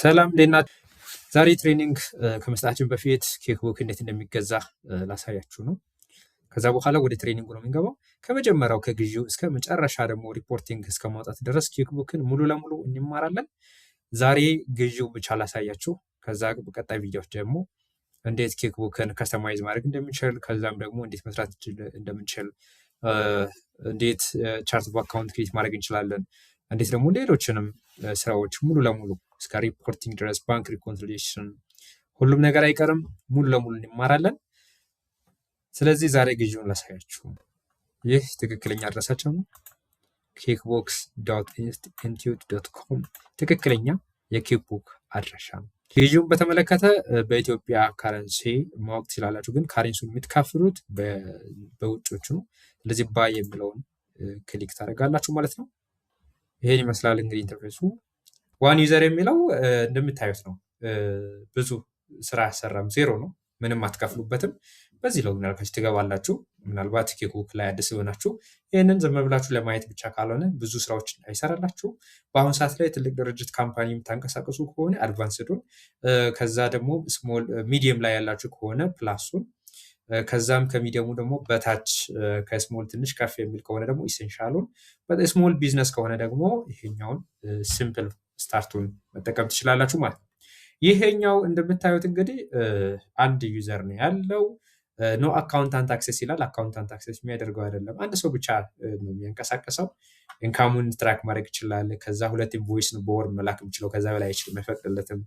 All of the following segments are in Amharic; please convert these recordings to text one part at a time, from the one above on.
ሰላም፣ እንዴት ናችሁ? ዛሬ training ከመስጠታችን በፊት QuickBook እንዴት እንደሚገዛ ላሳያችሁ ነው። ከዛ በኋላ ወደ training ኡ ነው የምንገባው። ከመጀመሪያው ከግዢው እስከ መጨረሻ ደግሞ reporting እስከ ማውጣት ድረስ QuickBook ን ሙሉ ለሙሉ እንማራለን። ዛሬ ግዢው ብቻ ላሳያችሁ። ከዛ በቀጣይ ቪዲዮዎች ደግሞ እንዴት QuickBook ን customize ማድረግ እንደምንችል፣ ከዛም ደግሞ እንዴት መስራት እንደምንችል፣ እንዴት chart of account create ማድረግ እንችላለን፣ እንዴት ደግሞ ሌሎችንም ስራዎች ሙሉ ለሙሉ እስከ reporting ድረስ፣ bank reconciliation፣ ሁሉም ነገር አይቀርም፣ ሙሉ ለሙሉ እንማራለን። ስለዚህ ዛሬ ግዢውን ላሳያችሁ። ይህ ትክክለኛ አድራሻቸው ነው። quickbooks.intuit.com ትክክለኛ የ QuickBook አድራሻ ነው። ግዢውን በተመለከተ በኢትዮጵያ currency ማወቅ ትችላላችሁ፣ ግን currency ውን የምትከፍሉት በውጮቹ ነው። ስለዚህ buy የሚለውን click ታደርጋላችሁ ማለት ነው። ይሄን ይመስላል እንግዲህ interface ኡ። One user የሚለው እንደምታዩት ነው። ብዙ ስራ አያሰራም፣ ዜሮ ነው። ምንም አትከፍሉበትም። በዚህ login አድርጋችሁ ትገባላችሁ። ምናልባት QuickBook ላይ አዲስ የሆናችሁ ይህንን ዝም ብላችሁ ለማየት ብቻ ካልሆነ ብዙ ስራዎች አይሰራላችሁ። በአሁኑ ሰዓት ላይ ትልቅ ድርጅት company የምታንቀሳቀሱ ከሆነ advanced ኡን፣ ከዛ ደግሞ small medium ላይ ያላችሁ ከሆነ plus ኡን፣ ከዛም ከ medium ኡ ደግሞ በታች ከ small ትንሽ ከፍ የሚል ከሆነ ደግሞ essential ኡን፣ small business ከሆነ ደግሞ ይሄኛውን simple start ኡን መጠቀም ትችላላችሁ ማለት ነው። ይሄኛው እንደምታዩት እንግዲህ አንድ user ነው ያለው። No accountant access ይላል። Accountant access የሚያደርገው አይደለም። አንድ ሰው ብቻ ነው የሚያንቀሳቀሰው። Income ኡን track ማድረግ ይችላል። ከዛ ሁለት invoice ነው በወር መላክ የሚችለው። ከዛ በላይ አይችልም፣ አይፈቅድለትም።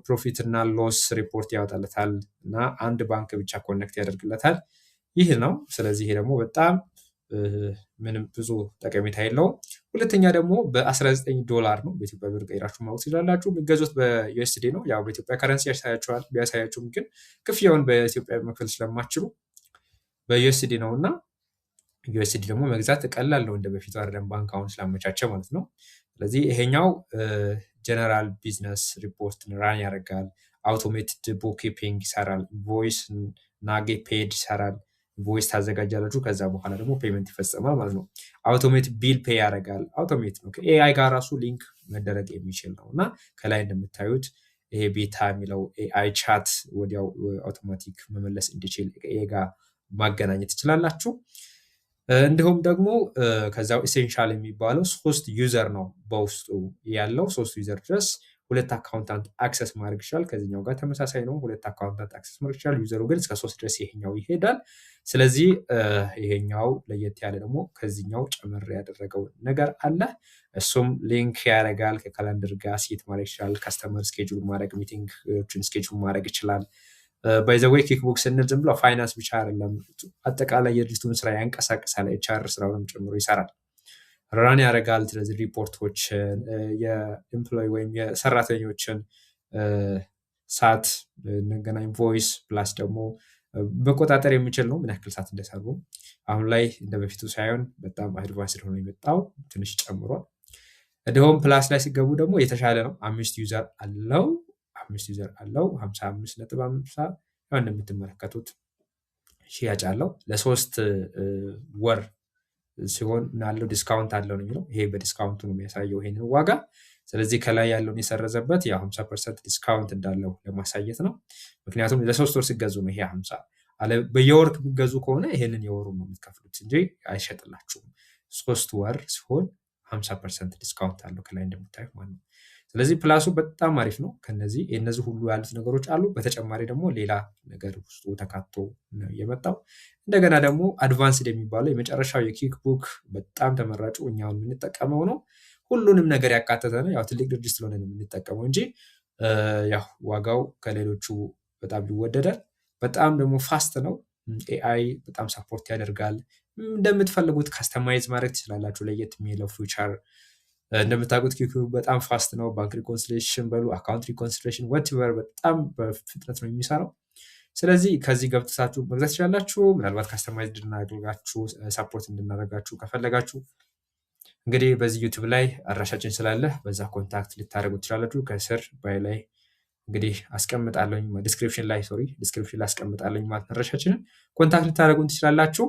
Profit እና loss report ያወጣለታል እና አንድ ባንክ ብቻ connect ያደርግለታል። ይህ ነው። ስለዚህ ይሄ ደግሞ በጣም ምንም ብዙ ጠቀሜታ የለውም። ሁለተኛ ደግሞ በ19 ዶላር ነው፣ በኢትዮጵያ ብር ቀይራችሁ ማወቅ ትችላላችሁ። የሚገዙት በ USD ነው። ያው በኢትዮጵያ currency ያሳያችኋል። ቢያሳያችሁም ግን ክፍያውን በኢትዮጵያ መክፈል ስለማትችሉ በ USD ነው እና USD ደግሞ መግዛት ቀላል ነው፣ እንደ በፊቱ አይደለም፣ ባንክ አሁን ስላመቻቸ ማለት ነው። ስለዚህ ይሄኛው general business report run ያደርጋል። Automated bookkeeping ይሰራል። Invoice እና get paid ይሰራል። Invoice ታዘጋጃላችሁ። ከዛ በኋላ ደግሞ payment ይፈጸማል ማለት ነው። Automate bill pay ያደርጋል። Automate ነው። ከ AI ጋር ራሱ link መደረግ የሚችል ነው እና ከላይ እንደምታዩት ይሄ Beta የሚለው AI chat ወዲያው አውቶማቲክ መመለስ እንዲችል ከ AI ጋር ማገናኘት ትችላላችሁ። እንዲሁም ደግሞ ከዛው essential የሚባለው ሶስት user ነው በውስጡ ያለው። ሶስት user ድረስ ሁለት accountant access ማድረግ ይችላል። ከዚህኛው ጋር ተመሳሳይ ነው። ሁለት accountant access ማድረግ ይችላል። User ኡ ግን እስከ ሶስት ድረስ ይሄኛው ይሄዳል። ስለዚህ ይሄኛው ለየት ያለ ደግሞ ከዚህኛው ጨመር ያደረገው ነገር አለ። እሱም link ያደርጋል፣ ከ calendar ጋር set ማድረግ ይችላል። Customer schedule ማድረግ፣ meeting ኦችን schedule ማድረግ ይችላል። By the way, QuickBook ስንል ዝም ብሎ ፋይናንስ ብቻ አይደለም። አጠቃላይ የድርጅቱን ስራ ያንቀሳቅሳል። HR ስራውንም ጨምሮ ይሰራል። Run ያደርጋል። ስለዚህ ሪፖርቶችን፣ የ employee ወይም የሰራተኞችን ሰዓት እንደገና invoice plus ደግሞ መቆጣጠር የሚችል ነው፣ ምን ያክል ሰዓት እንደሰሩ። አሁን ላይ እንደ በፊቱ ሳይሆን በጣም advanced ሆኖ የመጣው ትንሽ ጨምሯል። እንዲሁም plus ላይ ሲገቡ ደግሞ የተሻለ ነው። አምስት user አለው። አምስት user አለው። 55.50 ያው እንደምትመለከቱት ሽያጭ አለው። ለ3 ወር ሲሆን ያለው discount አለው ነው የሚለው። ይሄ በ discount ኡ ነው የሚያሳየው ይሄንን ዋጋ። ስለዚህ ከላይ ያለውን የሰረዘበት ያው 50% discount እንዳለው ለማሳየት ነው። ምክንያቱም ለ3 ወር ሲገዙ ነው ይሄ 50። በየወር የሚገዙ ከሆነ ይሄንን የወሩ ነው የምትከፍሉት እንጂ አይሸጥላችሁም። 3 ወር ሲሆን 50% discount አለው ከላይ እንደምታዩት ማለት ነው። ስለዚህ plus ኡ በጣም አሪፍ ነው። ከነዚህ የእነዚህ ሁሉ ያሉት ነገሮች አሉ። በተጨማሪ ደግሞ ሌላ ነገር ውስጡ ተካቶ ነው የመጣው። እንደገና ደግሞ advanced የሚባለው የመጨረሻው የ QuickBook በጣም ተመራጩ እኛውን የምንጠቀመው ነው። ሁሉንም ነገር ያካተተ ነው። ያው ትልቅ ድርጅት ስለሆነ ነው የምንጠቀመው እንጂ ያው ዋጋው ከሌሎቹ በጣም ይወደዳል። በጣም ደግሞ fast ነው። AI በጣም support ያደርጋል። እንደምትፈልጉት customize ማድረግ ትችላላችሁ። ለየት የሚለው feature እንደምታውቁት QuickBook በጣም fast ነው። Bank reconciliation በሉ፣ account reconciliation፣ whatever በጣም በፍጥነት ነው የሚሰራው። ስለዚህ ከዚህ ገብታችሁ መግዛት ትችላላችሁ። ምናልባት customize እንድናደርጋችሁ፣ support እንድናደርጋችሁ ከፈለጋችሁ እንግዲህ በዚህ YouTube ላይ አድራሻችን ስላለ በዛ contact ልታደርጉ ትችላላችሁ። ከስር bio ላይ እንግዲህ አስቀምጣለሁኝ፣ description ላይ፣ sorry፣ description ላይ አስቀምጣለሁኝ ማለት አድራሻችንን contact ልታደርጉን ትችላላችሁ።